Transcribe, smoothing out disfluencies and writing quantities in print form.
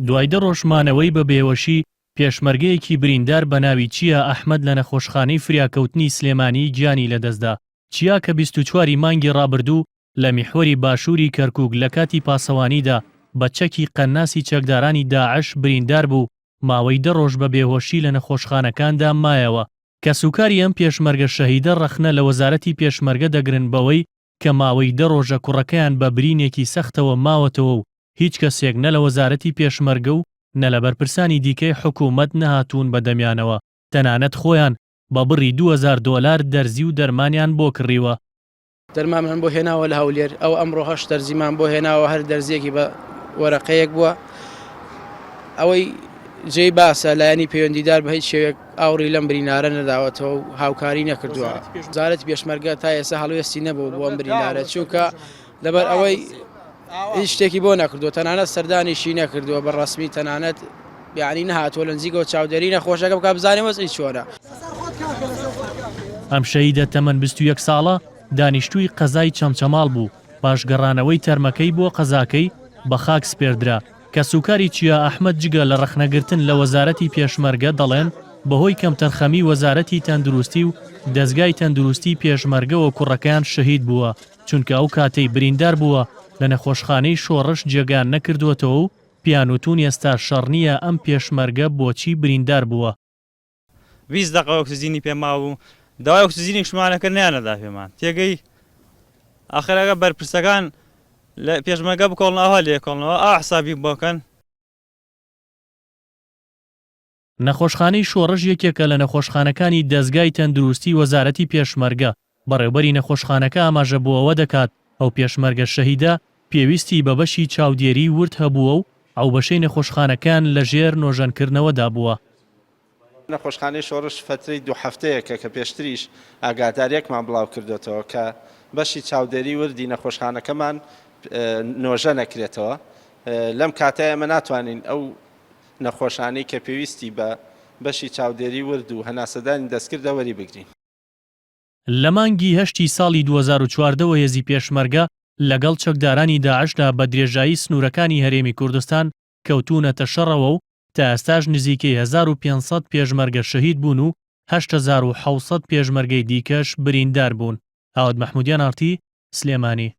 دوای دە ڕۆژ مانەوەی بە بێهۆشی، پێشمەرگەیەکی بریندار بە ناوی چیا ئەحمەد لە نەخۆشخانەی فریاکەوتنی سلێمانی گیانی لەدەستدا. چیا کە 24 ی مانگی ڕابردوو لە میحوەری باشووری کەرکووک لە کاتی پاسەوانیدا بە چەکی قەناسی چەکدارانی داعش بریندار بوو، ماوەی دە ڕۆژ بە بێهۆشی لە نەخۆشخانەکاندا مایەوە. کەسوکاری ئەم پێشمەرگە شەهیدە ڕەخنە لە وەزارەتی پێشمەرگە دەگرن بەوەی کە ماوەی دە ڕۆژە کوڕەکەیان بە برینێکی سەختەوە ماوەتەوە و هیچ کەسێک نە لە وەزارەتی پێشمەرگە و نە لە بەرپرسانی دیکەی حکوومەت نەهاتوون بە دەمیانەوە، تەنانەت خۆیان بە بڕی 2000 دۆلار دەرزی و دەرمانیان بۆ کڕیوە. دەرمانمان بۆ هێناوە لە هەولێر، ئەو ئەمڕۆ هەشت دەرزیمان بۆ هێناوە، هەر دەرزییەکی بە وەرەقەیەک بووە. ئەوەی جێی باسە لایەنی پەیوەندیدار بە هیچ شێوەیەک ئاوڕی لەم برینارە نەداوەتەوە و هاوکاری نەکردووە. وەزارەتی پێشمەرگە تا ئێستا هەڵوێستی نەبووە بۆ ئەم برینارە، چونکە لەبەر ئەوەی هیچ شتێکی بۆ نەکردووە، تەنانەت سەردانیشی نەکردووە بە ڕەسمی، تەنانەت یانی نەهاتووە لە نزیکەوە چاودێری نەخۆشەکە بکات بزانێ وەزعی چۆنە. ئەم شەهیدە تەمەن 21 ساڵە دانیشتووی قەزای چەمچەماڵ بوو، پاش گەڕانەوەی تەرمەکەی بۆ قەزاکەی بە خاک سپێردرا. کەسوکاری چیا ئەحمەد جگە لە ڕەخنەگرتن لە وەزارەتی پێشمەرگە دەڵێن، بەهۆی کەمتەرخەمی وەزارەتی تەندروستی و دەزگای تەندروستی پێشمەرگەوە کوڕەکەیان شەهید بووە، چونکە ئەو کاتەی بریندار بووە لە نەخۆشخانەی شۆڕش جێگایان نەکردووەتەوە و پێیان وتوون ئێستا شەڕ نییە ئەم پێشمەرگە بۆچی بریندار بووە. 20 دەقە ئۆکسجینی پێ مابوو داوای ئۆکسجینێکشمان ئەکرد نەیانەدا پێمان تێگەی ئاخر ئەگە بەرپرسەکان لە پێشمەرگە بکۆڵن ئاوا لێکۆڵنەوە ئا حسابی بۆ کەن. نەخۆشخانەی شۆڕش یەکێکە لە نەخۆشخانەکانی دەزگای تەندروستی وەزارەتی پێشمەرگە، بەڕێوبەری نەخۆشخانەکە ئاماژە بۆ ئەوە دەکات، ئەو پێشمەرگە شەهیدە پێویستی بە بەشی چاودێریی ورد هەبووە و ئەو بەشەی نەخۆشخانەکەیان لەژێر نۆژەنکردنەوەدا بووە. نەخۆشخانەی شۆڕش فەترەی دوو هەفتەیەکە کە پێشتریش ئاگادارییەکمان بڵاوکردۆتەوە کە بەشی چاودێری وردی نەخۆشخانەکەمان نۆژەنەکرێتەوە، لەم کاتە ئێمە ناتوانین ئەو نەخۆشانەی کە پێویستی بە بەشی چاودێری ورد و هەناسەدانی دەستکردە وەریبگرین. لە مانگی هەشتی ساڵی 2014 وە هێزی پێشمەرگە لەگەڵ چەکدارانی داعشدا بە درێژایی سنوورەکانی هەرێمی کوردستان کەوتوونەتە شەڕەوە و تا ئێستاش نزیکەی 1500 پێشمەرگە شەهید بوون و 8700 پێشمەرگەی دیکەش بریندار بوون. هاوت مەحمودیان ئاڕتی، سلێمانی.